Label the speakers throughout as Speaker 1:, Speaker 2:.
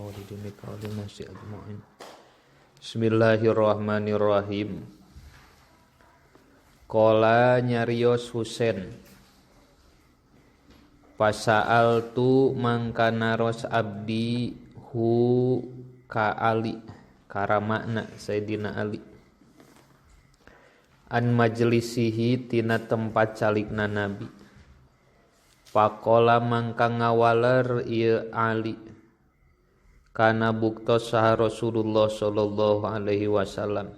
Speaker 1: Wa lidinika wa linasi ajma'in. Bismillahirrahmanirrahim. Qala nyarios Husain, Pasaal tu mangka naros abdi hu ka Ali, karamakna Sayyidina Ali, an majlisihi tina tempat calikna Nabi. Pakola mangka ngawaler ieu Ali kana buktos saha Rasulullah sallallahu alaihi wasallam,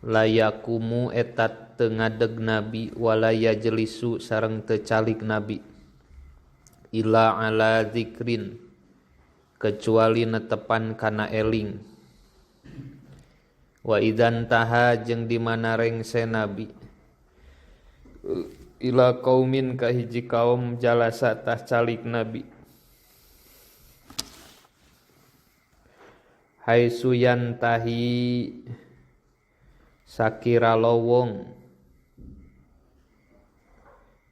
Speaker 1: layakumu eta teu ngadeg Nabi wala yajlisu sareng teu calik Nabi illa ala zikrin kecuali netepan kana eling. Wa idzan taha jeung di mana rengse Nabi ila kaumin ka hiji kaum jalasa tah calik Nabi, haitsu yantahi sakira lowong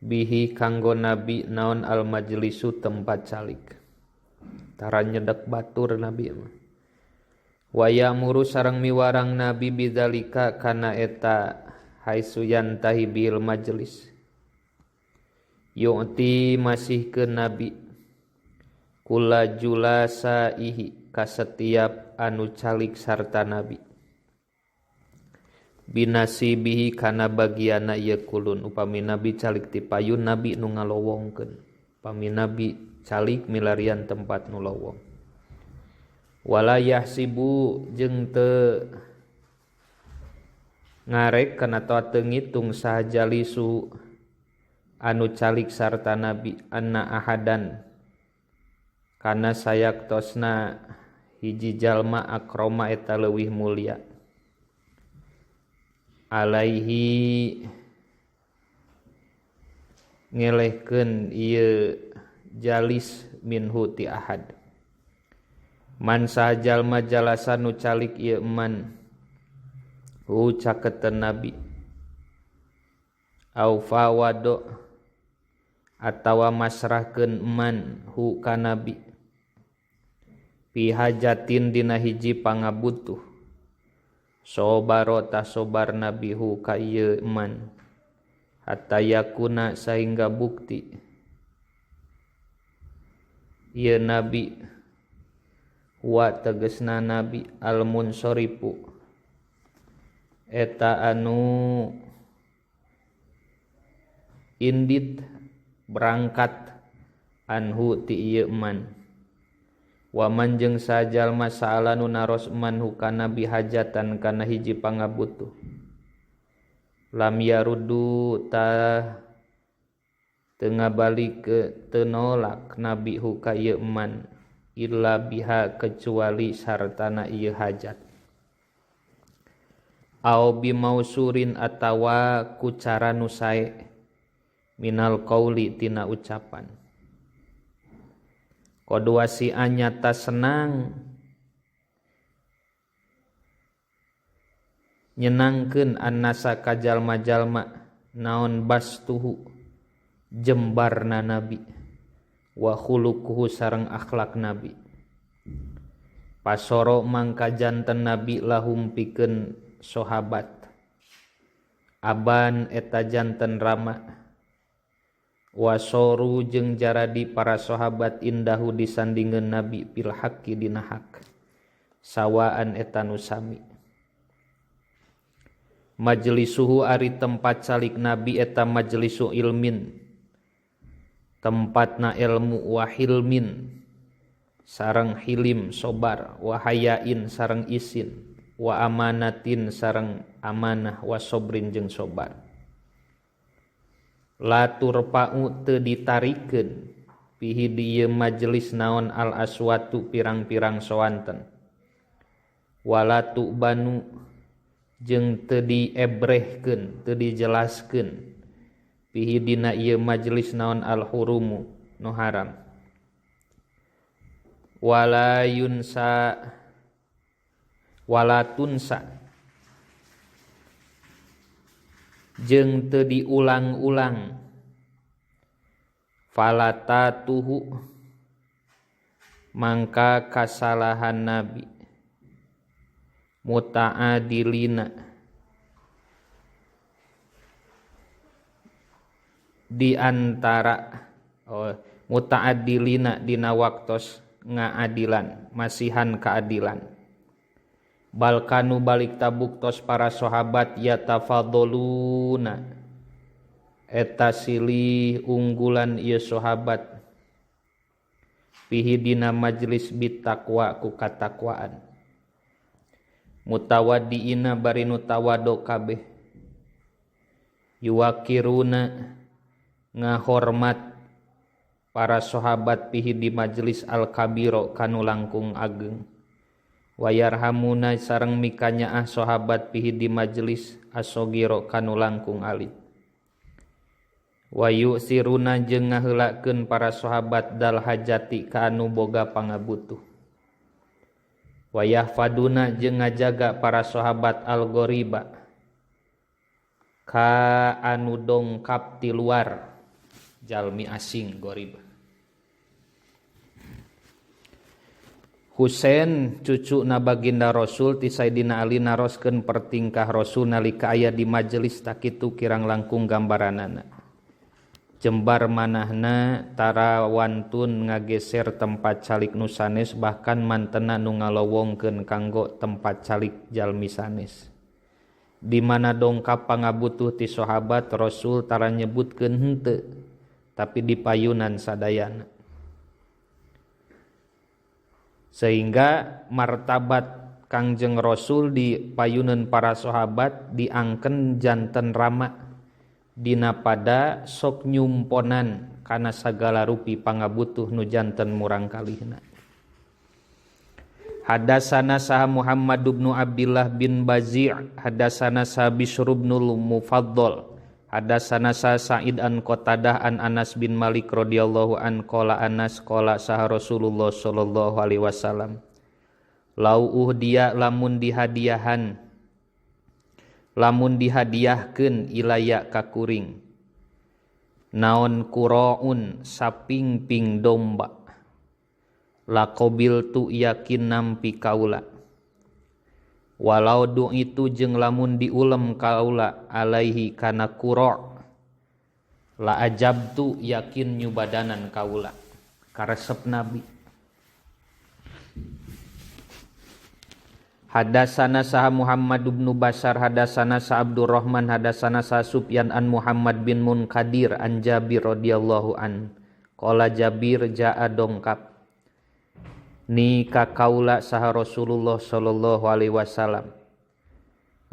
Speaker 1: bihi kanggo Nabi naon al majlisu tempat calik. Tara nyedek batur Nabi mah. Wa ya'muru sareng miwarang Nabi bidzalika kana eta haitsu yantahi bil majlis. Yu'ti masihkeun Nabi kula julasaihi ka setiap anu calik sarta Nabi, binasibihi kana bagiana ieu kulun. Upami Nabi calik ti payun, Nabi nu ngalowongkeun. Upami Nabi calik milarian tempat nu lowong. Wala yahsibu jeung teu ngarek kana atawa teu ngitung saha jalisu anu calik sarta Nabi anna ahadan kana sayaktosna hiji jalma akroma eta leuwih mulia alaihi ngelehkeun ieu jalis minhu ti ahad. Man saha jalma jalasa nu calik ieu man hu caketeun Nabi au fawado atawa masrahkeun man hu ka Nabi pi hajatin dina hiji pangabutuh, sobaro tasobar Nabi hu ka ieu man hatta yakuna sahingga bukti ieu Nabi huwa tegesna Nabi al munsoripu eta anu indit berangkat anhu ti ieu man. Wa man jeung sajalma saala nu naros man hu ka Nabi hajatan kana hiji pangabutuh, lam yarudu ta teu ngabalik teu nolak Nabi hu ka ieu man illa biha kecuali sartana ieu hajat, au bimausurin atawa ku cara nu sae minal qauli tina ucapan. Qad wasi'a nyata senang nyenangkeun annasa ka jalma-jalma naon bastuhu jembarna Nabi wa khuluquhu sareng akhlak Nabi. Pasoro mangka janten Nabi lahum pikeun sahabat aban eta janten rama wasoru jeung jaradi para sahabat indahu disandingeun Nabi pil haqqi dina hak sawaan eta nu sami. Majlisuhu ari tempat calik Nabi eta majlisu ilmin tempatna ilmu, wa hilmin sareng hilim sobar, wa hayain sareng isin, wa amanatin sareng amanah, wa sobrin jeung sobar. La turpa'u teu ditarikeun pihi di ieu majelis naon al aswatu pirang-pirang soanten, wala tu'banu jeung teu diebrehkeun teu dijelaskeun pihi dina ieu majelis naon al hurumu nu haram, wala yunsa wala tunsa jeung teu diulang-ulang, falata tuhu Mangka kasalahan nabi muta'adilina di antara muta'adilina dina waktos ngaadilan masihan keadilan balkanu balik tabuktos para sahabat yatafadoluna eta silih unggulan ieu sahabat fihi dina majlis bitaqwa ku katakwaan mutawaddiina bari nu tawado kabeh yuwakiruna ngahormat para sahabat pihi di majelis al-kabiro kanu langkung ageng wayarhamuna sareng mikanyaah sahabat pihi di majelis asogiro kanu langkung alit wayu siruna jeung ngaheulakeun para sahabat dal hajati ka anu boga pangabutuh wayahfaduna jeung ngajaga para sahabat al-ghoriba ka anu dongkap ti luar jalmi asing ghoriba. Husain cucu na baginda Rasul ti Sayyidina Ali naroskeun pertingkah Rasul nalika aya di majelis takitu kirang langkung gambaranana. Jembar manahna tara wantun ngageser tempat calik nu sanes bahkan mantena nu ngalowongkeun kanggo tempat calik jalmi sanes. Di mana dongkap pangabutuh ti sahabat Rasul tara nyebutkeun henteu tapi dipayunan sadayana. Sehingga martabat Kangjeng Rasul di payunan para sahabat diangken janten rama dina pada sok nyumponan kana sagala rupi pangabutuh nu janten murang kalihna. Hadasana saha Muhammad bin Abdullah bin Bazi' hadasana saha Bishr bin Mufaddal hadasana saha Sa'id an Qatadah an Anas bin Malik radhiyallahu an qala Anas qala saha Rasulullah sallallahu alaihi wasallam lau uhdiya lamun dihadiahan lamun dihadiahkeun ilaya ka kuring naon quraun sapingping domba laqabil tu yakin nampi kaula walau du itu jeung lamun diulem kaula alaihi kana qura la ajabtu yakin nyubadanan kaula karesep nabi. Hadasana saha Muhammad bin Basar hadasana sa Abdurrahman hadasana sa Sufyan an Muhammad bin Munkadir an Jabir radhiyallahu an qala Jabir jaa dongkap ni ka kaula saha Rasulullah sallallahu alaihi wasallam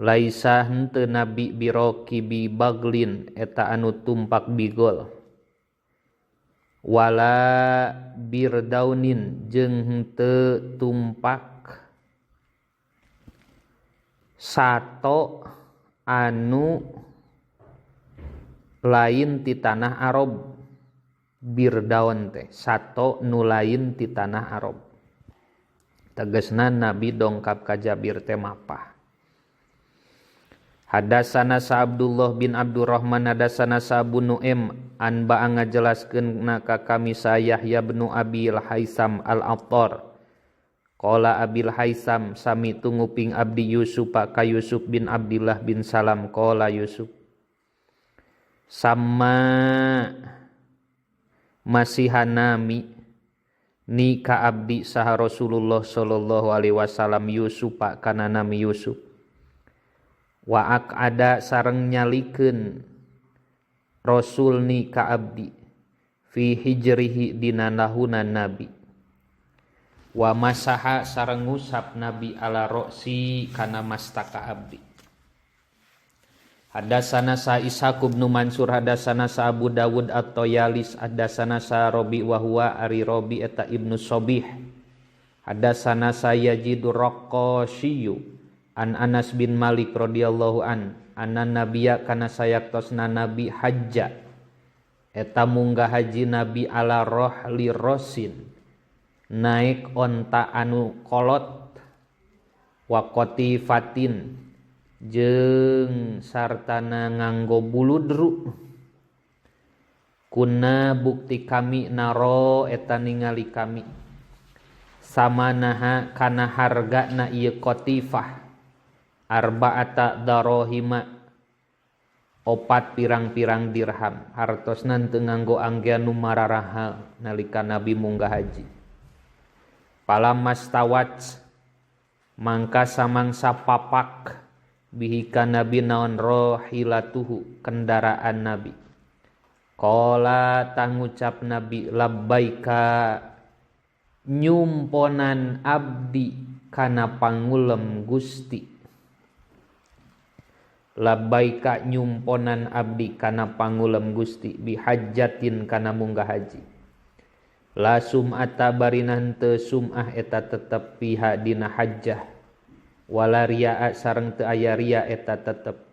Speaker 1: laisa henteu nabi biroki bi baglin eta anu tumpak bigol wala birdaunin jeung henteu tumpak sato anu lain ti tanah Arab birdaun teh sato nu lain ti tanah Arab tegasna Nabi dongkap ka Jabir teh mapah. Hadasana sa Abdullah bin Abdurrahman hadasana sa Abu Nu'aim an ba'a ngajelaskeun na ka kami sa Yahya bin Abil Haisam al-Attar qala Abil Haisam sami tunguping abdi Yusuf ka Yusuf bin Abdillah bin Salam qala Yusuf sama masihanami ni ka abdi saha Rasulullah sallallahu alaihi wasallam Yusuf kana nami Yusuf wa aqada sareng nyalikeun Rasul ni ka abdi fi hijrihi dina lahunan nabi wa masaha sareng ngusap nabi ala roksi kana mastaka abdi. Hadasana sa Ishaq bin Mansur hadasana sa Abu Dawud at-Tayalis hadasana sa Rabi wa huwa ari Rabi eta Ibnu Sobih hadasana sa Yazidur Raqasyiyu an Anas bin Malik radhiyallahu an anna nabiyya kana sayaktosna nabi hajja eta munggah haji nabi ala rohli rosin naik onta anu kolot waqati fatin jeung sartana nganggo buludru kuna bukti kami naro eta ningali kami Samanaha kana hargana ieu qatifah arba'ata darahima opat pirang-pirang dirham. Hartosna teu nganggo anggean nu mararahal nalika Nabi munggah haji. Palamastawat mangka samangsa papak bihi ka Nabi naon rohilatuhu kendaraan Nabi. Qala tangucap Nabi labbaika nyumponan abdi kana pangulem Gusti. Labbaika nyumponan abdi kana pangulem Gusti bihajjatin kana munggah haji. La sum'ata barina henteu sum'ah eta tetep piha dina hajjah. Wala riya'a sareng teu aya riya eta tetep.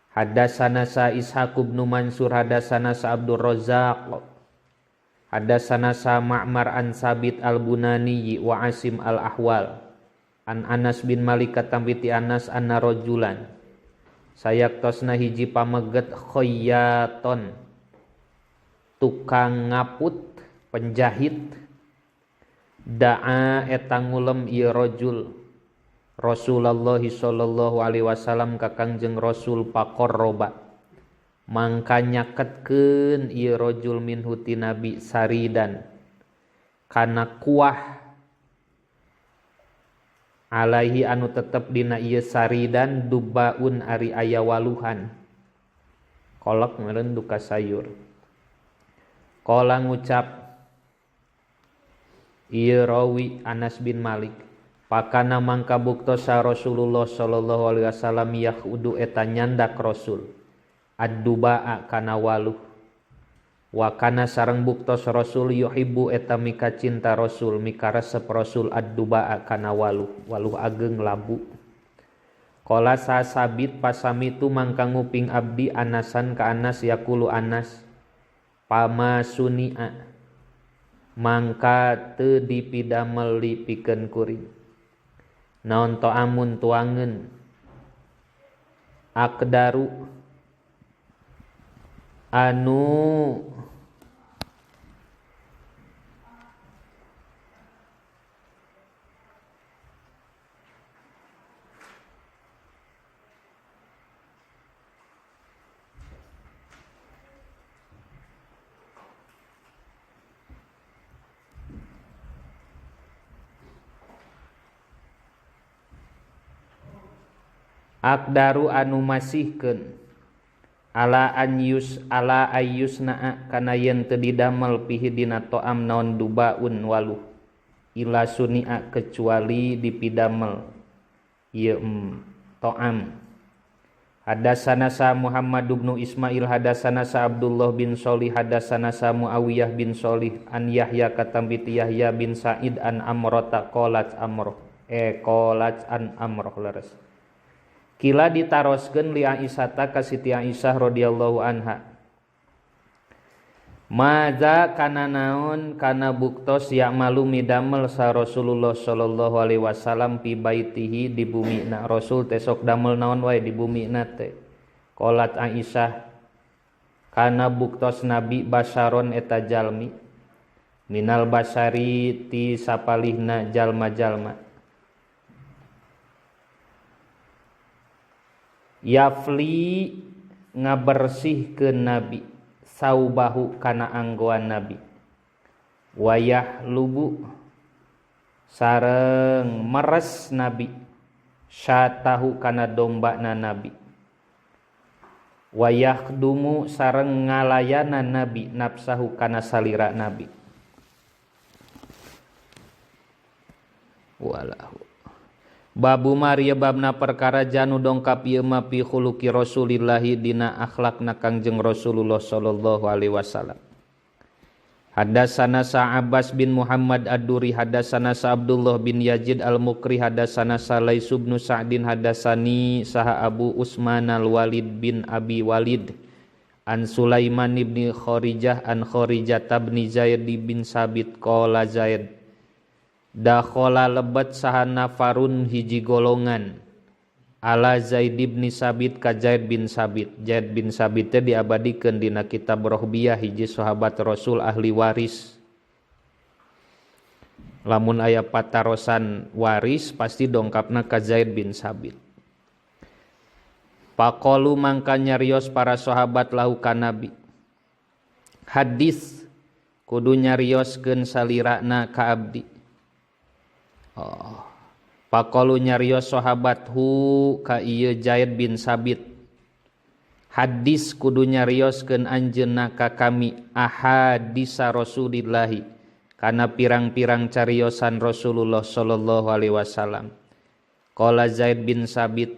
Speaker 1: Hadasana sa Ishaq bin Mansur hadasana sa Abdul Razzaq hadasana sa Ma'mar an Sabit al-Bunani wa Asim al-Ahwal an Anas bin Malik katampi ti Anas anna rajulan sayaktosna hiji pameget khayyaton tukang ngaput penjahit da'a eta ngulem ieu rajul Rasulullah sallallahu alaihi wasallam ka Kangjeng Rasul paqarraba mangka nyaketkeun ieu rajul minhu ti Nabi saridan kana kuah alaihi anu tetep dina ieu saridan dubaun ari aya waluhan kolak meureun duka sayur. Qala ngucap ieu rawi Anas bin Malik pakana mangka buktosa Rasulullah sallallahu alaihi wasallam yahudu eta nyandak Rasul ad-dubaa kana waluh wa kana sareng buktos Rasul yuhibbu eta mika cinta Rasul mika resep Rasul ad-dubaa kana waluh waluh ageng labu. Qala sasabit pasamitu mangka nguping abdi Anasan ka Anas yaqulu Anas pama sunia mangka teu dipidamel pikeun kuring naon ta'amun tuangeun akdaru anu akdaru anu masihkeun ala anyus ala ayyusna kana yen teu didamel pihi dina to'am naon dubaun waluh ila sunia kecuali dipidamel ieu to'am. Hadasana sa Muhammad bin Ismail hadasana sa Abdullah bin Sholih hadasana sa Muawiyah bin Sholih an Yahya katampi Yahya bin Sa'id an Amrata qalat Amrah qalat an Amrah leres. Kila ditaroskeun li Aisyah ka Siti Aisyah radhiyallahu anha. Maza kana naon kana buktos ya'malu midamel sa Rasulullah sallallahu alaihi wasallam fi baitihi di bumina. Rasul teh sok damel naon wae di bumina teh. Qalat Aisyah kana buktos Nabi basaron eta jalmi minal basari ti sapalihna jalma-jalma. Yafli ngabersihkeun Nabi saubahu kana anggoan Nabi wayah lubu sareng meres Nabi syatahu kana dombana Nabi wayah dumu sareng ngalayanan Nabi nafsahu kana salira Nabi. Walahu babu maria babna perkara janu dongkap ieu ma fi khuluqi Rasulillahi dina akhlakna Kangjeng Rasulullah sallallahu alaihi wasallam. Hadasana sa Abbas bin Muhammad Ad-Duri hadasana sa Abdullah bin Yazid Al-Mukri hadasana sa Lais bin Sa'din hadasani saha Abu Usman Al-Walid bin Abi Walid an Sulaiman ibn Kharijah an Kharijah bin Zaid bin Sabit qala Zaid dakhala lebet saha nafarun hiji golongan ala Zaid bin Sabit ka Zaid bin Sabit. Zaid bin Sabit teh diabadikeun dina kitab Rohbiyah hiji sahabat Rasul ahli waris. Lamun aya patarosan waris pasti dongkapna ka Zaid bin Sabit. Faqalu mangka nyarios para sahabat lahu ka Nabi. Hadis kudu nyarioskeun salirana ka abdi. Oh. Faqalu nyarios sahabat hu ka ieu Zaid bin Sabit. Hadis kudu nyarioskeun anjeunna ka kami ahadisa Rasulillahi kana pirang-pirang cariosan Rasulullah sallallahu alaihi wasallam. Qala Zaid bin Sabit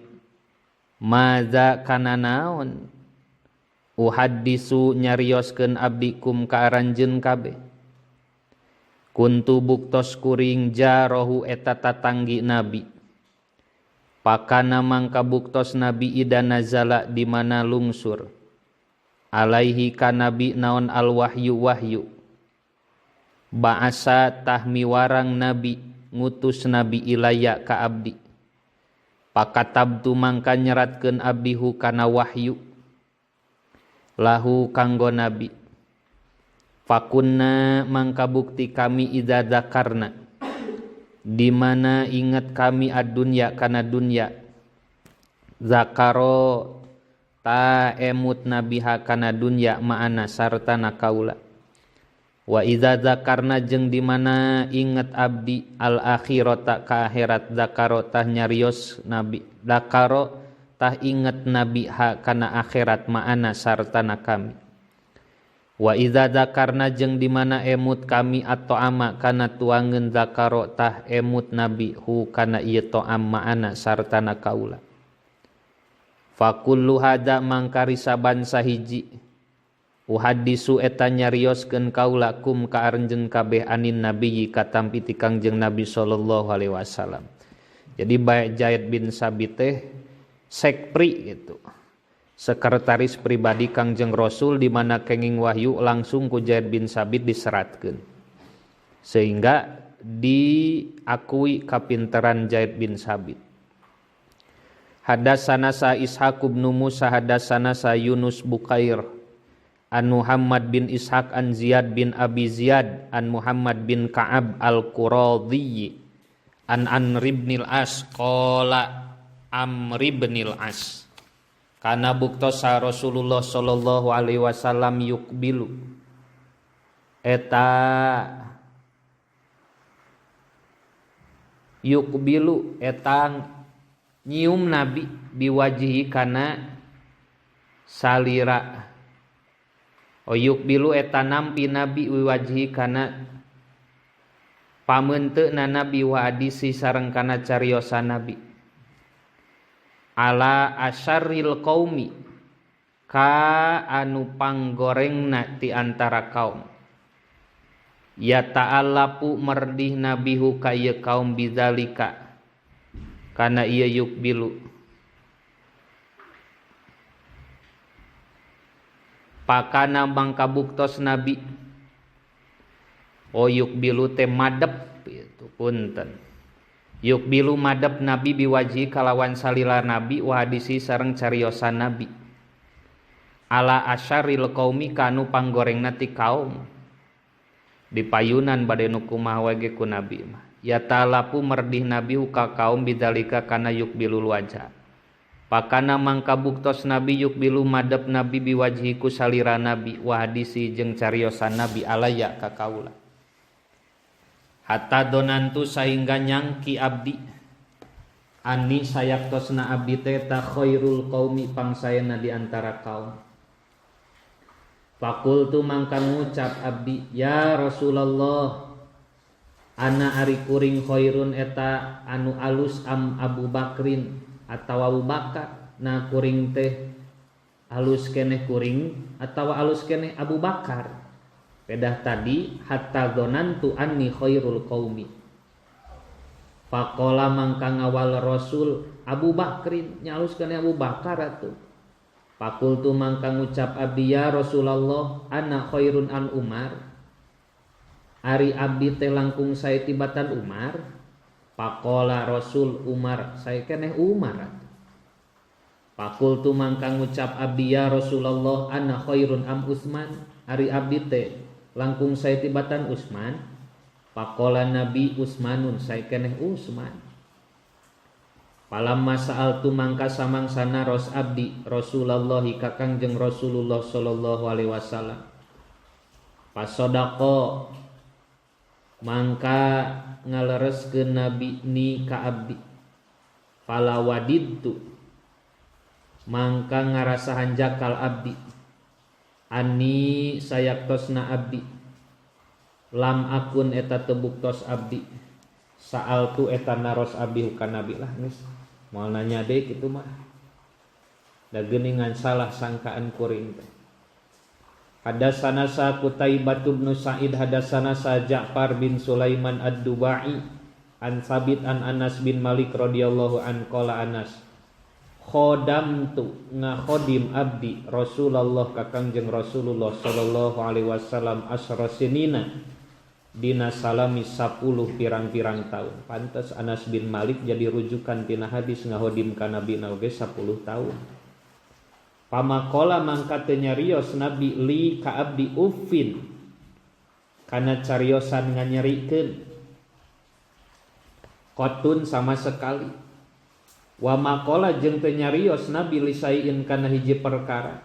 Speaker 1: maza kana naon uhaddisu nyarioskeun abdi kum ka aranjeun kabeh. Kuntu buktos kuring jarohu eta tatanggi Nabi. Pakana mangka buktos Nabi ida nazala di mana lungsur alaihi ka Nabi naon al wahyu wahyu. Ba'asa tah miwarang Nabi ngutus Nabi ilaya ka abdi. Pakatabtu mangka nyeratkeun abdi hu kana wahyu lahu kanggo Nabi. Fakunna mangka bukti kami idza dzakarna di mana ingat kami ad-dunya kana dunya zakaro ta emut nabiha kana dunya ma'ana sartana kaula. Wa idza dzakarna jeung di mana ingat abdi al akhirata ka akhirat zakaro tah nyarios nabi zakaro tah ingat nabi ha kana akhirat ma'ana sartana kami. Wa idza dzakarna jeung di mana emut kami atau ama kana tuangeun zakaro tah emut nabi hu kana ieu to'am ma'ana sartana kaula. Fakullu hadza mangkari saban sahiji uhaddisu eta nyarioskeun kaula kum ka aranjeun kabeh anin nabiyyi katampi ti Kangjeng Nabi sallallahu alaihi wasallam. Jadi baik Zaid bin Sabit teh sekpri gitu. Sekretaris pribadi Kangjeng Rasul di mana kenging wahyu langsung ku Zaid bin Sabit diseratkeun. Sehingga diakui kapinteran Zaid bin Sabit. Hadasana sa Ishaq bin Musa hadasana sa Yunus Bukair an Muhammad bin Ishaq an Ziyad bin Abi Ziyad an Muhammad bin Ka'ab al-Quradhi an Amr ibnil As qala Amr ibnil As kana buktosa Rasulullah sallallahu alaihi wasallam yukbilu eta yukbilu eta nyium Nabi biwajihi kana salira. O yukbilu eta nampi Nabi wiwajihi kana pamenteuna Nabi wa hadisi sareng kana cariosan Nabi. Ala asyaril qaumi ka anu panggorengna ti antara kaum. Ya ta'allapu merdih Nabi hu ka ieu kaum bidzalika kana ieu yukbilu. Pakana mangka buktos Nabi. Oh yukbilu teh madep itu punten. Yukbilu madep Nabi biwaji kalawan salila Nabi wa hadisi sareng cariosan Nabi. Ala asyaril qaumi kanu panggorengna ti kaum. Dipayunan bade nu kumaha we ge ku Nabi mah. Ya talapu merdih Nabi ka kaum bidzalika kana yukbilul wajah. Pakana mangka buktos Nabi yukbilu madep Nabi biwajhi ku salira Nabi wa hadisi jeung cariosan Nabi alaya ka kaula. Hatta donantu sahingga nyangki abdi ani sayaktosna abdi teh ta khairul qaumi pangsayana di antara kaum. Fakultu mangka ngucap abdi ya Rasulullah ana ari kuring khairun eta anu alus am Abu Bakrin atawa Abu Bakar. Nah kuring teh alus keneh kuring atawa alus keneh Abu Bakar. Pedah tadi hatta dzonantu anni khairul qaumi. Faqala mangka ngawal Rasul Abu Bakrin nya alus keneh Abu Bakar atuh. Fakultu mangka ngucap abdi ya Rasulullah ana khairun an Umar. Ari abdi teh langkung sae tibatan Umar. Pakola Rasul Umar saya keneh Umar. Fakultu mangka ngucap abdi ya Rasulullah ana khairun am Utsman. Ari abdi teh langkung sae tibatan Utsman. Pakola Nabi Usmanun saekeneh Usman. Palamma sa'altu mangka samangsana ros abdi Rasulullah ka Kangjeng Rasulullah sallallahu alaihi wasallam. Pasodaqo mangka ngalereskeun Nabi ni ka abdi. Fala wadidtu mangka ngarasa hanjakal abdi ani sayaktosna abdi lam akun eta tebuktos abdi sa'altu eta naros abdi ka nabi lah geus moal nanya deui kitu mah da geuningan salah sangkaan kuring teh. Hadasana sa Qutaibah bin Sa'id hadasana sa Ja'far bin Sulaiman ad-Dubai an Sabit an Anas bin Malik radhiyallahu an qala Anas khodamtu ngakhodim abdi Rasulullah ka Kangjeng Rasulullah sallallahu alaihi wasallam asra sinina dina salami 10 pirang-pirang tahun. Pantes Anas bin Malik jadi rujukan tina hadis ngahodim ka Nabi na oge 10 tahun. Pamakola mangka teu nyarios Nabi li ka abdi uffin kana cariosan nganyerikeun qotun sama sekali. Wa maqala jeung teu nyarios Nabi lisaiin kana hiji perkara.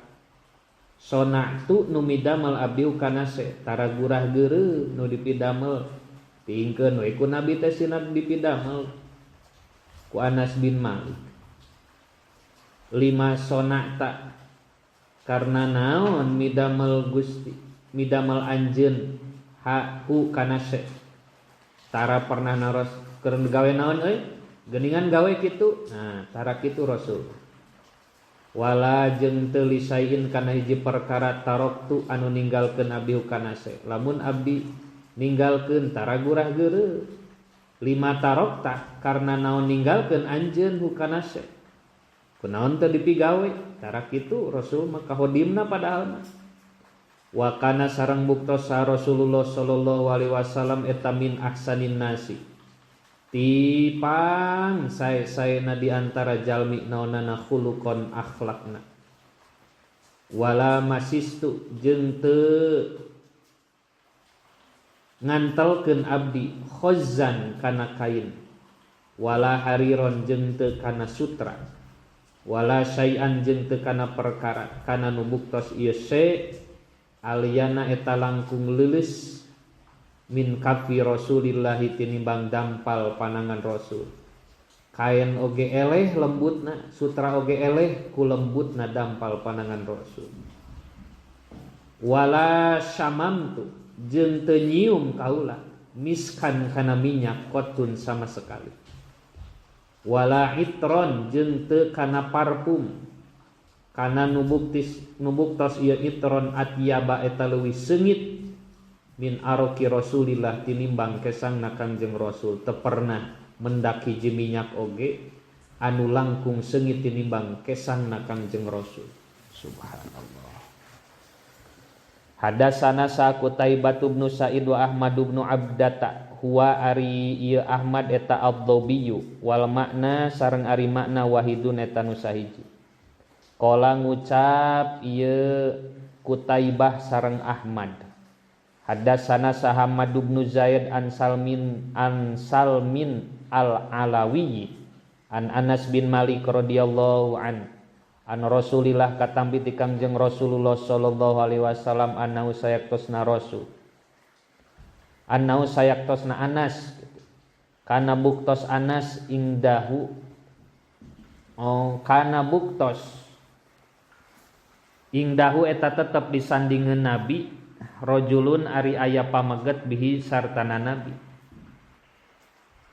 Speaker 1: Sonatu nu midamel abdi kana se tara gurah geureuh nu dipidamel tingkeun we ku Nabi teh sina dipidamel ku Anas bin Malik. Lima sonata karena naon midamel Gusti midamel anjeun ha hu kana se tara pernah naros keur gawe naon euy geuningan gawe kitu nah tara kitu Rasul. Wala jeung teu lisain kana hiji perkara taroktu anu ninggalkeun abdi kana se lamun abdi ninggalkeun tara gurah geureuh lima tarokta karena naon ninggalkeun anjeun hukana se kunaon teu dipigawe tara kitu Rasul mah kahodimna padahal mah. Wa kana sareng buktos Rasulullah sallallahu alaihi wasallam eta min ahsanin nasi tipang sae-saena di antara jalmi naonana khuluqon akhlakna. Wala masistu jeung teu ngantelkeun abdi khazzan kana kain wala hariron jeung teu kana sutra wala syai'an jeung teu kana perkara kana nu buktos ieu se aliyana eta langkung leuleus min kafi Rasulillahi tinimbang dampal panangan Rasul. Kain oge eleh lembutna, sutra oge eleh ku lembutna dampal panangan Rasul. Wala syamamtu jeung teu nyium kaula miskan kana minyak kotun sama sekali. Wala itron jeung teu kana parfum kana nubuktos ieu itron atyaba eta leuwih seungit min aroki Rasulillah tinimbang kesangna Kangjeng Rasul. Teu pernah mendaki hiji minyak oge anu langkung seungit tinimbang kesangna Kangjeng Rasul. Subhanallah. Hadasana sa Qutaibah bin Sa'id wa Ahmad bin Abdata huwa ari ieu Ahmad eta ad-Dhabiyu wal makna sareng ari makna wahidun eta nu sahiji. Qala ngucap ieu Qutaibah sareng Ahmad. Hadasana Sahamad bin Zaid an Salmin al-Alawi an Anas bin Malik radhiyallahu an an Rasulillah katampi ti Kangjeng Rasulullah sallallahu alaihi wasallam annahu sayaktosna Rasul annahu sayaktosna Anas kana buktos Anas ingdahu oh kana buktos ingdahu eta tetep disandingeun Nabi rajulun ari aya pameget bihi sartana Nabi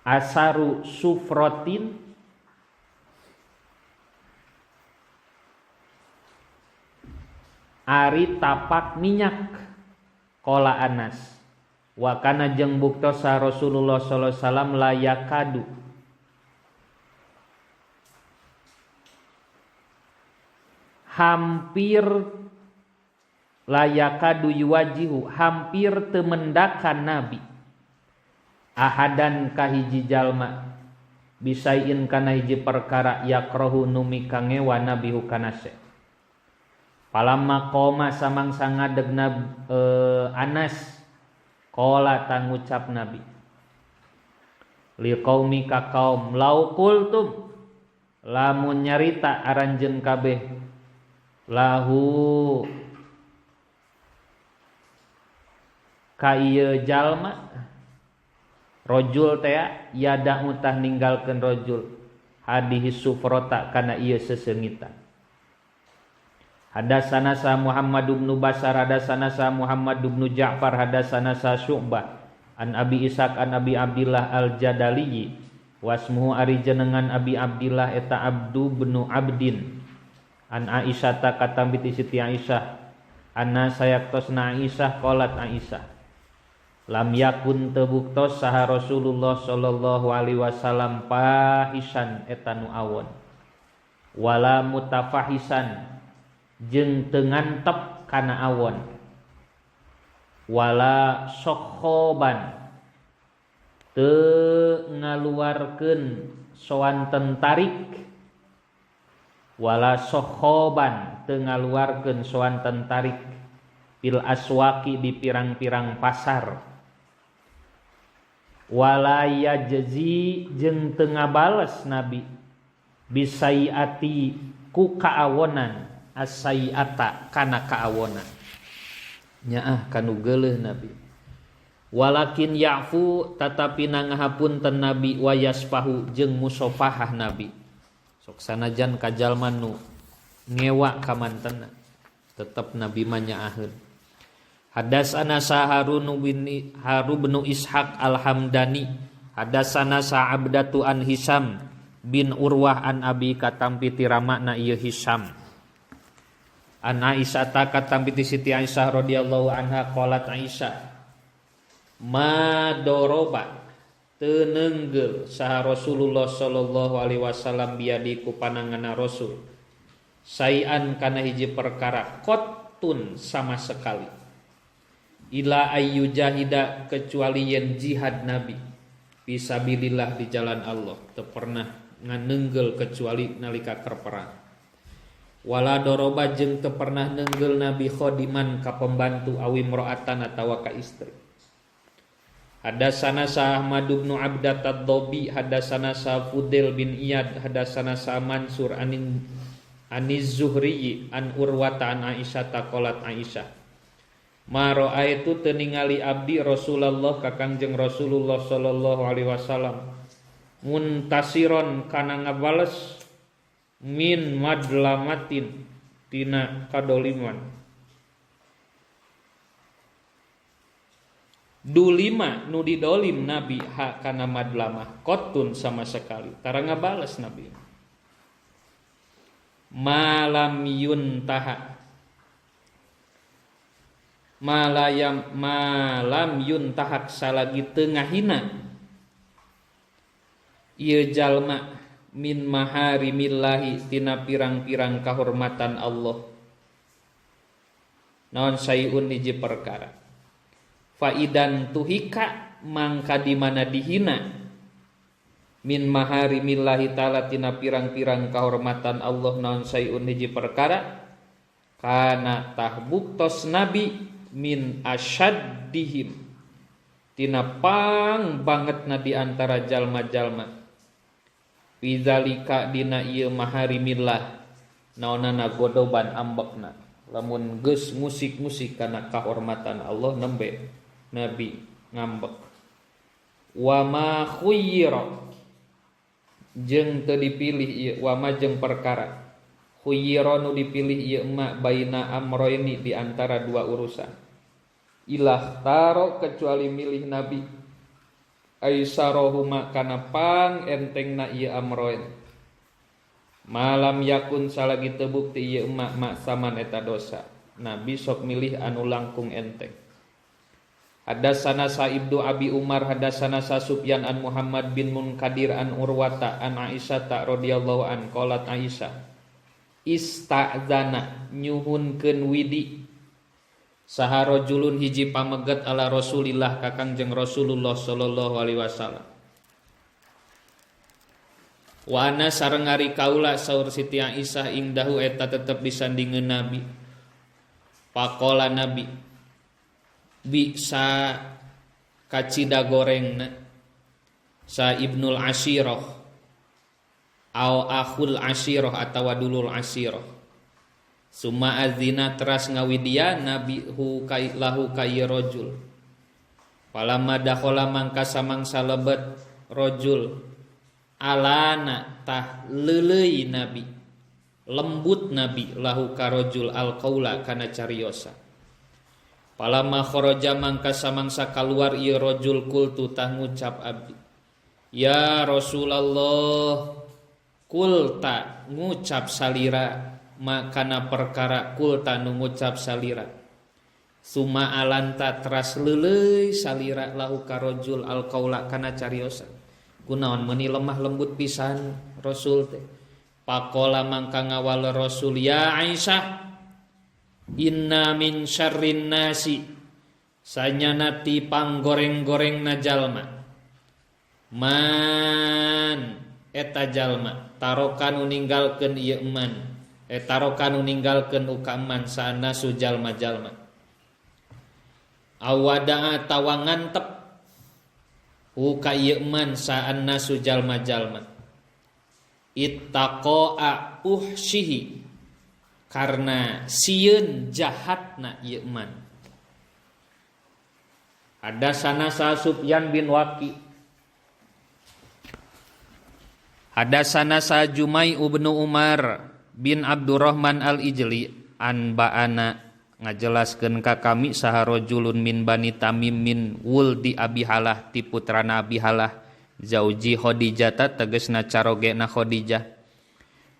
Speaker 1: asaru sufrotin ari tapak minyak qala Anas wa kana jeung buktosa Rasulullah sallallahu alaihi wasallam layakadu hampir layakadu yuwajihu hampir temendakan Nabi ahadan kahiji jalma bisain kana hiji perkara yakrohu numi kangewa Nabi hukana se. Palamma qoma samangsa ngadegna Anas Qala tangucap Nabi liqaumi ka kaum lau qultum lamun nyarita aranjeun kabeh lahu ka ieu jalma rajul teh yada mutah ninggalkeun rajul hadihi sufrata kana ieu seseungitan. Hadasana sa Muhammad bin Basar hadasana sa Muhammad bin Ja'far hadasana sa Syu'bah an Abi Ishaq an Abi Abdillah Al-Jadali wasmuhu ari jenengan Abi Abdillah eta Abdu bin Abdin an Aisyah ta katambi ti Siti Aisyah anna sayaktosna Aisyah qalat Aisyah lam yakun tebuktos saha Rasulullah sallallahu alaihi wasallam pahisan eta nu awon wala mutafahisan jeung teu ngantep kana awon wala sokhoban teu ngaluarkeun soanten tarik wala sokhoban teu ngaluarkeun soanten tarik fil aswaqi di pirang-pirang pasar wala yajzi jeung teu ngabales Nabi bisaiati ku kaawonan as-sayiata kana kaawonan nyaah kanu geuleuh Nabi walakin ya'fu tatapi nangahapunten Nabi wa yasfahu jeung musofahah Nabi sok sanajan ka jalma nu ngewa ka mantenna tetep Nabi mah nyaaheun. Hadasana Harun bin Harun bin Ishaq Al-Hamdani hadasana Sa'abdatu an Hisam bin Urwah an Abi katampi ti ramana ieu Hisam an Aisyah ta katampi ti Siti Aisyah radhiyallahu anha qalat Aisyah ma doroba teu neunggel saha Rasulullah sallallahu alaihi wasallam biadi ku pananganna Rasul sayan kana hiji perkara qottun sama sekali ila ayyu jahida kecuali yen jihad Nabi fisabilillah di jalan Allah teu pernah nganenggel kecuali nalika keur perang wala doroba jeung teu pernah nenggel Nabi khodiman ka pembantu awi imro'atan atawa ka istri. Hadasana sa Ahmad bin Abdat ad-Dhabi hadasana sa Fudail bin Iyad hadasana sa Mansur anin Aniz Zuhri an Urwata an Aisyah taqalat Aisyah ma ra'aitu teu ningali abdi Rasulullah ka Kangjeng Rasulullah sallallahu alaihi wasallam muntasiron kana ngabales min madlamatin tina kadoliman dulima nu didolim Nabi ha kana madlamah qotun sama sekali tara ngabales Nabi malam yuntaha malayam malam yuntahak salagi teu ngahina ieu jalma min maharimillahi tina pirang-pirang kahormatan Allah naon sayun hiji perkara faidan tuhika mangka di mana dihina min maharimillahi ta'ala tina pirang-pirang kahormatan Allah naon sayun hiji perkara kana tahbuktos nabi min asyaddihim tina pang bangetna di antara jalma-jalma fizalika dina ieu maharimillah naonana godoban ambekna lamun geus musik-musik kana kahormatan Allah nembe nabi ngambek wa ma khuyyira jeung teu dipilih ieu wa ma jeung perkara khuyyira nu dipilih ieu emak baina amroini di antara dua urusan ilah taro kecuali milih nabi aisarohuma kana pang entengna ieu amroin malam yakun salagi teu bukti ieu emak maksaman eta dosa nabi sok milih anu langkung enteng. Hadasana sa Ibnu Abi Umar hadasana sa Sufyan an Muhammad bin Munkadir an Urwata an Aisyah ta radhiyallahu an qalat Aisyah ista'zana nyuhunkeun widi saha rajulun hiji pamegat ala Rasulillah ka Kangjeng Rasulullah sallallahu alaihi wasallam wa ana sareng ari kaula saur Siti Aisyah ingdahu eta tetep disandingeun Nabi. Pakola Nabi bisa kacida gorengna sa Ibnul Ashirah au akhul Ashirah atawa dulul Ashirah. Summa azina teras ngawidia nabi hu kai lahu kai rajul. Falamma dakhala mangka samangsa lebet rajul alana tah leuleuy nabi lembut nabi lahu ka rajul alqaula kana cariosa. Falamma kharaja mangka samangsa kaluar ieu rajul kultu tah ngucap abdi ya Rasulullah kulta ngucap salira makana perkara kulta nu ngucap salira suma alanta teras leuleuy salira lahu ka rajul alqaula kana cariosa. Kunaon meuni lemah lembut pisan Rasul teh. Pakola mangka ngawal Rasul ya Aisyah inna min syarrin nasi sanyana ti panggoreng-gorengna jalma man eta jalma taroka nu ninggalkeun ieu man taroka nu ninggalkeun uka man saanasu jalma-jalma awadaa tawa ngantep uka ieu man saanasu jalma-jalma ittaqaa uhsihi karena sieun jahatna ieu man. Hadasana sa Sufyan bin Waqi hadasana sa Jumai ibnu Umar bin Abdurrahman al-Ijli an ba'ana ngajelaskeun ka kami saha rajulun min Bani Tamim min wuldi Abi Halah ti putrana Abi Halah zauji Khadijah tegasna carogena Khadijah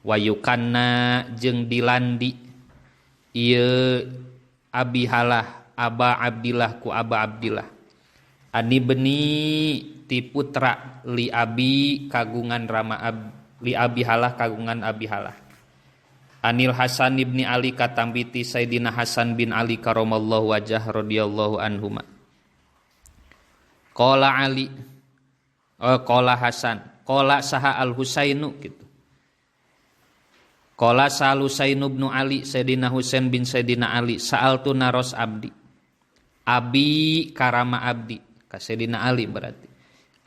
Speaker 1: wayukanna jeung dilandi ieu Abi Halah Aba Abdillah ku Aba Abdillah ani beni ti putra li abi kagungan rama ab, li Abi Halah kagungan Abi Halah Anil Hasan ibni Ali katambiti Sayyidina Hasan bin Ali karamallahu wajah radhiyallahu anhuma. Qala Ali qala Hasan qala saha Al Husainu gitu. Qala sa Husainu bin Ali Sayyidina Husain bin Sayyidina Ali sa'altu naros abdi. Abi karama abdi ka Sayyidina Ali berarti.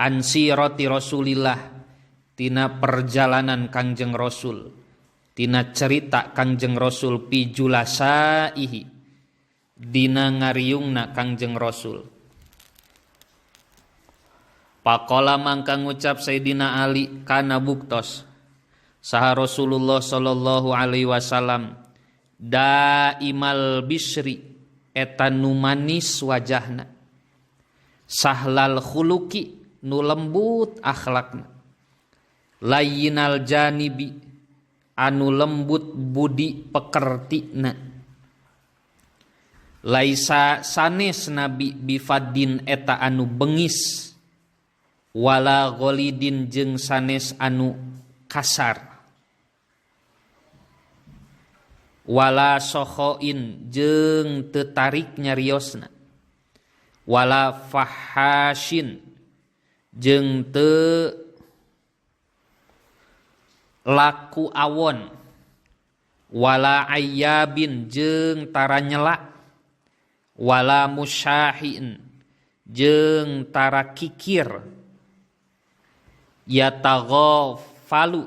Speaker 1: An sirati Rasulillah tina perjalanan Kangjeng Rasul. Tina cerita Kangjeng Rasul pi julasaihi dina ngariungna Kangjeng Rasul. Pakola mangka ngucap Sayyidina Ali kana buktos saha Rasulullah sallallahu alaihi wasallam daimal bisri eta nu manis wajahna sahlal khuluqi nu lembut akhlakna layyinal janibi anu lembut budi pekertina laisa sanes nabi bifadin eta anu bengis wala gholidin jeung sanes anu kasar wala sohoin jeung teu tarik nyariosna wala fahashin jeung teu laku awon wala ayyabin jeung tara nyela wala musyahin jeung tara kikir yataghafalu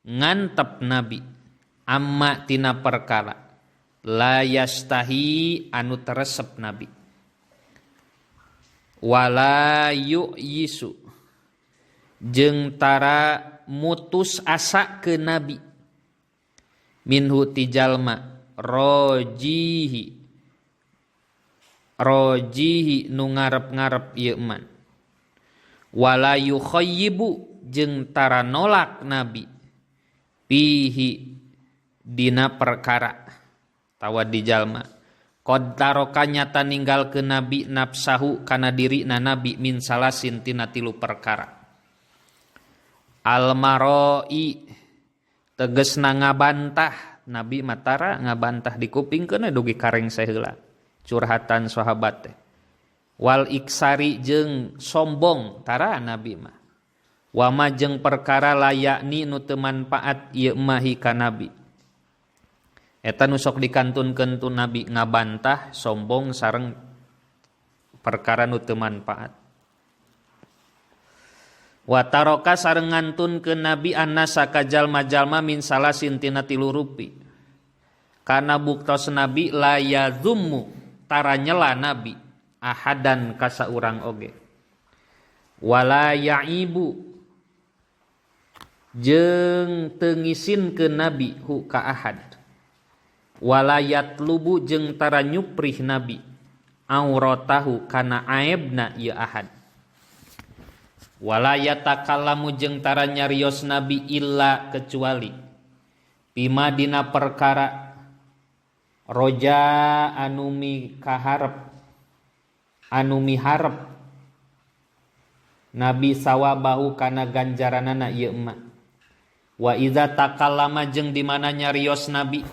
Speaker 1: ngantep nabi amma tina perkara la yastahi anu teresep nabi wala yu'yisu jeung tara mutus asa ke nabi minhu ti jalma rojihi rojihi nu ngarep-ngarep ieu man wala yukhayyibu jeung tara nolak nabi pihi dina perkara tawa di jalma qad taroka nyata ninggalkeun nabi nafsahu kana dirina nabi min salasin tina tilu perkara. Almaroi tegesna ngabantah nabi matara ngabantah di kupingkeun dugi kareng saheula curhatan sahabat teh wal iksari jeung sombong tara nabi mah wama jeung perkara layakni nu teu manfaat ieu mah ka nabi eta nu sok dikantunkeun tu nabi ngabantah sombong sareng Perkara nu teu manfaat. Wa taraka sareng ngantunkeun Nabi annasa ka jalma-jalma min salasin tina tilu rupi. Kana buktos Nabi la yadhummu tara nyela Nabi ahadan ka saurang oge. Wala ya'ibu jeung teu ngisinkeun Nabi hu ka ahad. Wala yatlubu jeung tara nyuprih Nabi auratahu kana aibna ieu ahad. Wala yatakallamu jeung tara nyarios Nabi illa kecuali bima dina perkara roja anu mikaharep anu miharep Nabi sawabahu kana ganjaranana ieu emak. Wa idza takallama jeung di mana nyarios Nabi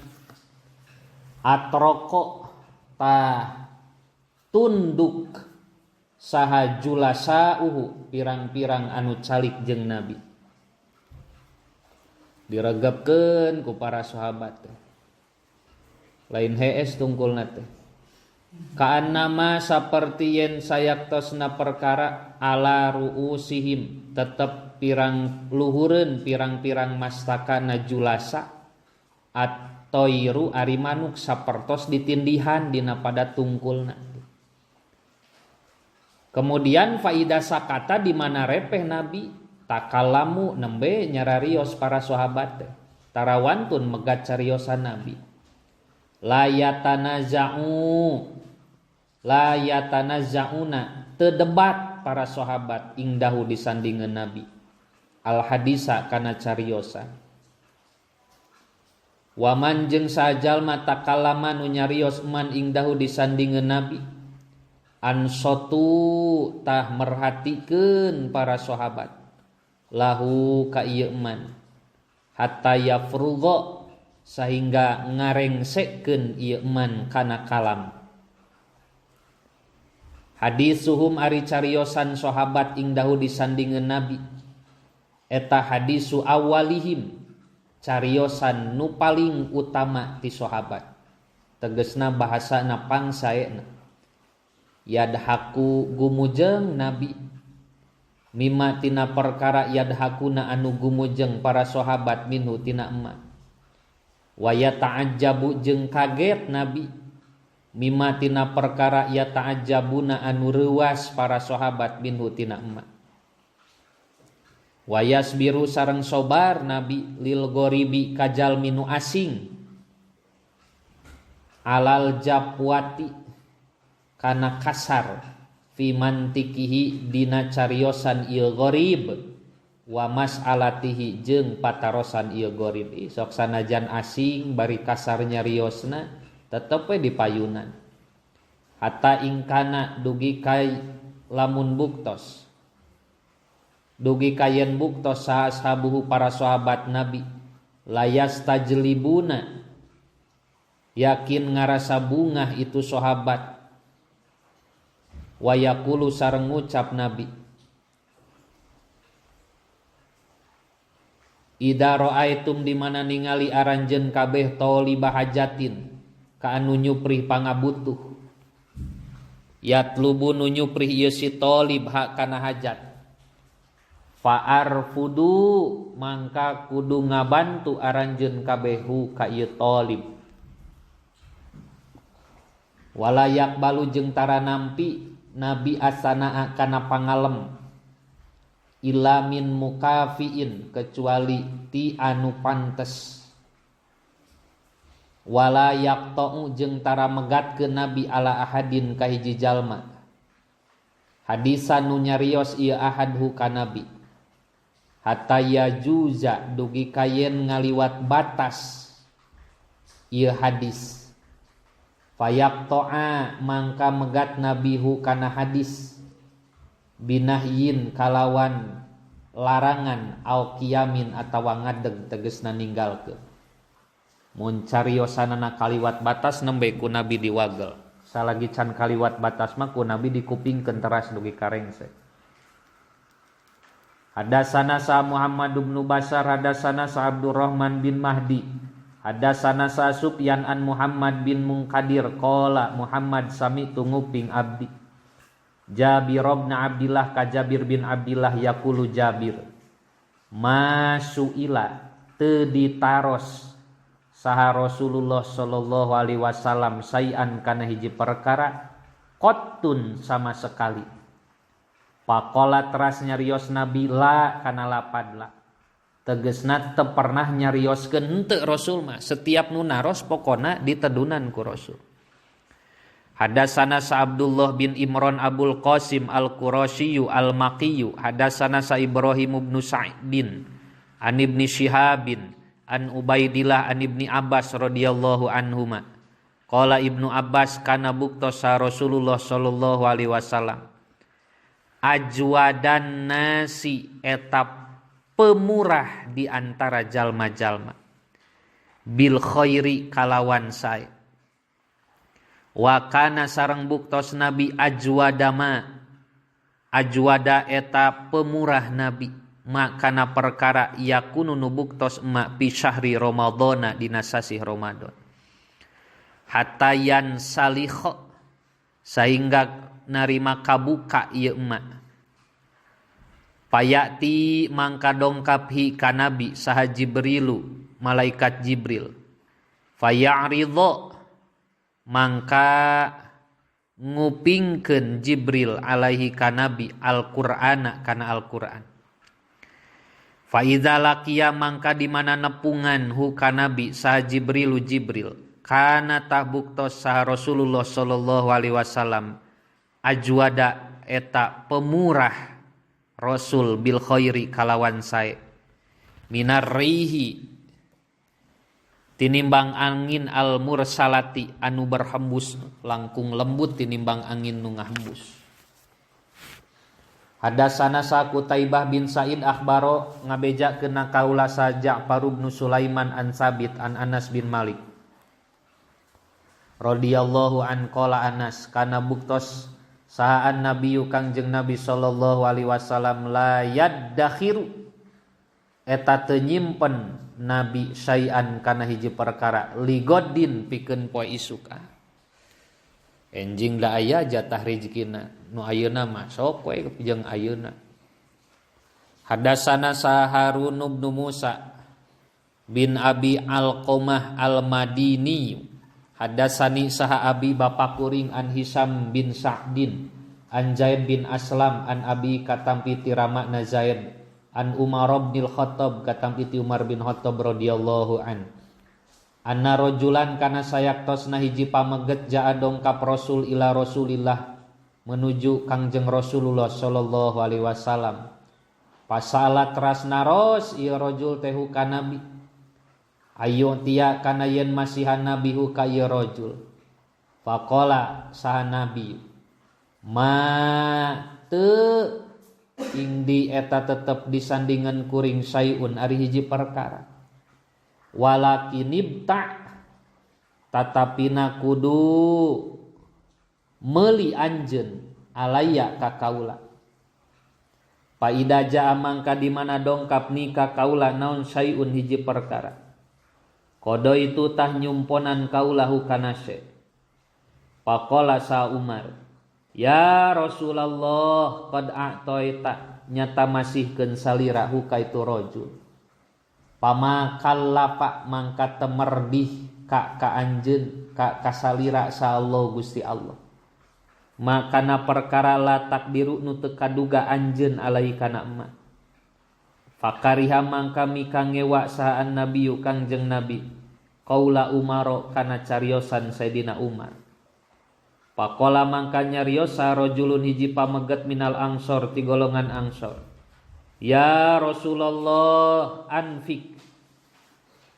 Speaker 1: atroko ta tunduk saha julasauhu pirang-pirang anu calik jeung Nabi. Diregepkeun ku para sahabat teh. Lain hees tungkulna teh. Kaannama saperti yen sayaktosna perkara ala ruusihim tetep pirang luhureun pirang-pirang mastakana julasa atoiru ari manuk sapertos ditindihan dina pada tungkulna. Kemudian faida sakata di mana repeh Nabi takalamu nembe nyararios para sahabat teh. Tarawantun megat cariosan Nabi. La yatanaza'u la yatanaza'una teu debat para sahabat ingdahu disandingeun Nabi. Al hadisa kana cariosan. Waman jeung sajalma takalama nu nyarios man ingdahu disandingeun Nabi. Ansotu tah merhatikeun para sahabat lahu ka ieu man hatta yafrugha sehingga ngarengsekeun ieu man kana kalam. Hadisuhum ari cariosan sahabat ingdahu disandingeun Nabi eta hadisu awalihim cariosan nu paling utama ti sahabat. Tegesna bahasana pangsaena. Yadhaku gumujeng Nabi mimma tina perkara yadhakuna anu gumujeng para sahabat minhu tina emma. Wa yata'ajjabu jeung kaget Nabi mimma tina perkara yata'ajjabuna anu reuas para sahabat minhu tina emma. Wa yasbiru sareng sobar Nabi lil ghoribi kajal minu asing alal japwati kana kasar fi mantikihi dina cariosan ieu gharib wa mas'alatihi jeung patarosan ieu gharib. Sok sanajan asing bari kasar nyariosna tetep we dipayunan. Hatta ingkana dugi kai lamun buktos dugi kayen buktos sahabuhu para sahabat Nabi layas tajlibuna yakin ngarasa bungah itu sahabat. Wayaqulu sareng ngucap Nabi Ida ra'aitum di mana ningali aranjeun kabeh taliba hajatin ka anu nyuprih pangabutuh yatlubu nu nyuprih ieu si talib hak kana hajat fa'arfudu mangka kudu ngabantu aranjeun kabeh hu ka ieu talib. Wala yaqbalu jeung tara nampi Nabi asana kana pangalem illa min mukafiin kecuali ti anu pantes. Wala yaqta'u jeung tara megatkeun Nabi ala ahadin ka hiji jalma hadisan nu nyarios ieu ahadhu ka Nabi hatta yajuza dugi kayen ngaliwat batas ieu hadis. Fayaqta'a mangka megat nabihu kana hadis binahyin kalawan larangan au kiamin atawa ngadeg tegesna ninggalkeun. Mun cariosanana kaliwat batas nembe ku Nabi diwagel. Salagi can kaliwat batas mah ku Nabi dikupingkeun teras dugi karengse. Hadasana sa Muhammad bin Basar, hadasana sa Abdurrahman bin Mahdi, hadasana sa Sufyan an Muhammad bin Munkadir, qala Muhammad sami tunguping abdi. Jabir bin Abdillah ka Jabir bin Abdillah yaqulu Jabir masuila teu ditaros saha Rasulullah sallallahu alaihi wasallam sayan kana hiji perkara qottun sama sekali. Pakola teras nyarios Nabi la kana lapad la. Tegesna teu pernah nyarioskeun henteu Rasul mah, setiap nu naros pokona ditedunan ku Rasul. Hadasana sa Abdullah bin Imran Abul Qasim Al-Qurasyiyu Al-Maqiyu hadasana sa Ibrahim bin Sa'din an Ibni Syihabin an Ubaidillah an Ibni Abbas radhiyallahu anhuma. Qala Ibnu Abbas kana buktosa Rasulullah sallallahu alaihi wasallam ajwadan nasi eta pemurah di antara jalma-jalma bil khairi kalawan sae. Wa kana sareng buktos Nabi ajwadama ajwada eta pemurah Nabi makana perkara yakunu nu buktos ma fi syahri Ramadhana dina sasih Ramadan hatta yan salikha sehingga narima kabuka ieu emak payati mangka dongkap hi ka Nabi saha Jibrilu malaikat Jibril faya'ridho mangka ngupingkeun Jibril alaihi ka Nabi Al-Qur'ana kana Al-Qur'an. Fa idza laqiya mangka di mana nepungan hu ka Nabi saha Jibrilu Jibril kana tahbuktos saha Rasulullah sallallahu alaihi wasallam ajwada eta pemurah Rasul bil khairi kalawan sae minar rihi tinimbang angin al mursalati anu berhembus langkung lembut tinimbang angin nu ngahembus. Hadasana sa Qutaibah bin Sa'id akhbaro ngabeja kena kaula sa Ja'far bin Sulaiman an Sabit an Anas bin Malik radhiyallahu an qala Anas kana buktos sahaan nabiyyu kangjeng Nabi sallallahu alaihi wasallam la yaddakhiru eta teu nyimpen Nabi syai'an kana hiji perkara ligodin pikeun poe isuk. Enjing da aya jatah rezekina nu ayeuna mah sok we jeung ayeuna. Hadasana sa Harun bin Musa bin Abi Alqamah Al-Madini hadasani saha abi bapa kuring an Hisam bin Sa'din an Zaid bin Aslam an abi katampi ti ramana Zaid an Umar bin Khattab katampi ti Umar bin Khattab radhiyallahu an anna rajulan kana sayaktosna hiji pameget jaa dongkap Rasul ila Rasulillah menuju Kangjeng Rasulullah sallallahu alaihi wasallam pasala teras naros ieu rajul teh ka Nabi ayo tia kana yen masihan Nabi hu ka ieu rajul faqala saha Nabi ma teu ing di eta tetep disandingan kuring sayun ari hiji perkara walakinibta tatapina kudu meuli anjeun alaya ka kaula paida jaa mangka di mana dongkap ni ka kaula naon sayun hiji perkara kodo itu tah nyumponan kaula hu kana se. Faqala sa Umar ya Rasulullah qad a'taita nyata masihkeun salira hu ka itu rajul pama kallafa mangka temerdih ka ka anjeun ka kasalira sa Allah Gusti Allah makana perkara la takdiru nu teu kaduga anjeun alai kana emak. Fakariha mangka mika ngewa sahaan nabiyu kangjeng Nabi qaula Umaro kana cariosan Sayyidina Umar. Pakola mangka nyariosa rajulun hiji pameget minal angsor ti golongan angsor. Ya Rasulullah anfik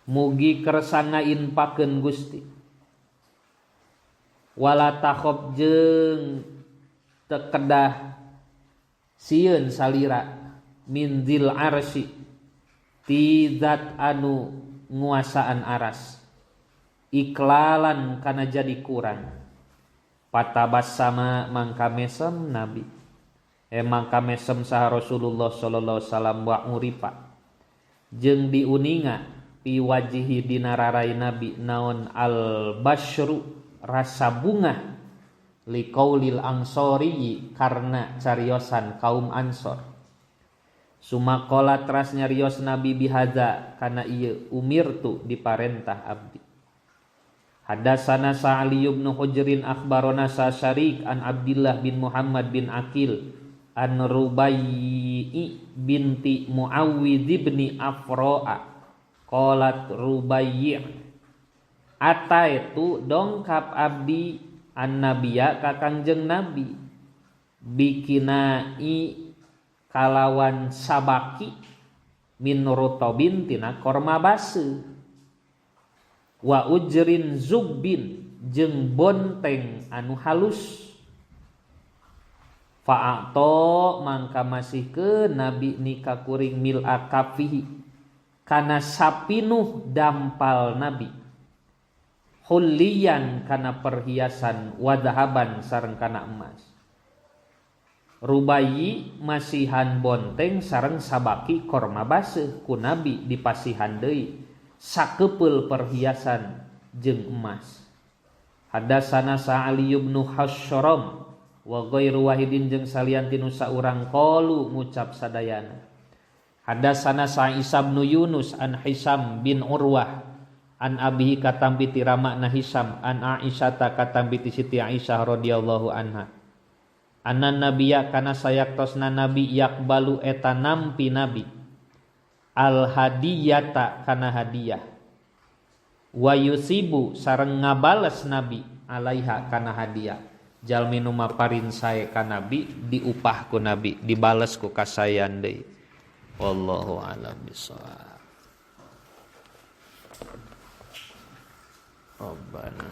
Speaker 1: mugi kersana inpakeun Gusti. Wala takhob jeung tekedah sieun salira min zil arsy ti zat anu nguasaan aras iklalan kana jadi kurang. Patabassama mangka mesem Nabi mangka mesem saha Rasulullah sallallahu alaihi wasallam wa uripa jeung diuninga pi wajihi dina rarai Nabi naon al basyru rasa bunga Liqaulil ansori karena cariosan kaum ansor. Sumakola teras nyarios Nabi bihadza kana ieu umirtu diparentah abdi. Hadasana Sa'ali ibn Hujrin akhbarona Syarik an Abdillah bin Muhammad bin Akil an Rubayyi binti Muawwidh bin Afra'a qalat Rubayyi ataitu dongkap abdi an nabiya ka Kangjeng Nabi bikinai kalawan sabaki min rutobin tina korma baseuh wa ujrin zubbin jeung bonteng anu halus fa'ato mangka masihkeun Nabi ni ka kuring mil akafihi kana sapinuh dampal Nabi hulliyan kana perhiasan wadahaban sareng kana emas. Rubayi masihan bonteng sareng sabaki korma baseuh ku Nabi dipasihan deui sakepeul perhiasan jeung emas. Hadasana Sa'ali ibn Hasyram wa ghairu wahidin jeung salian tinu saurang qalu ngucap sadayana. Hadasana Sa'isa bin Yunus an Hisam bin Urwah an abihi katampi ti ramana Hisam an Aisyata katampi ti Siti Aisyah radhiyallahu anha. Anna nabiyya kana sayaktosna nabi yakbalu eta nampi nabi al hadiyata kana hadiah wa yusibu sareng ngabales nabi alaiha kana hadiah. Jalmi nu maparin sae ka nabi diupah ku nabi dibales ku kasayan deui. Wallahu a'lam bishawab. Rabbana.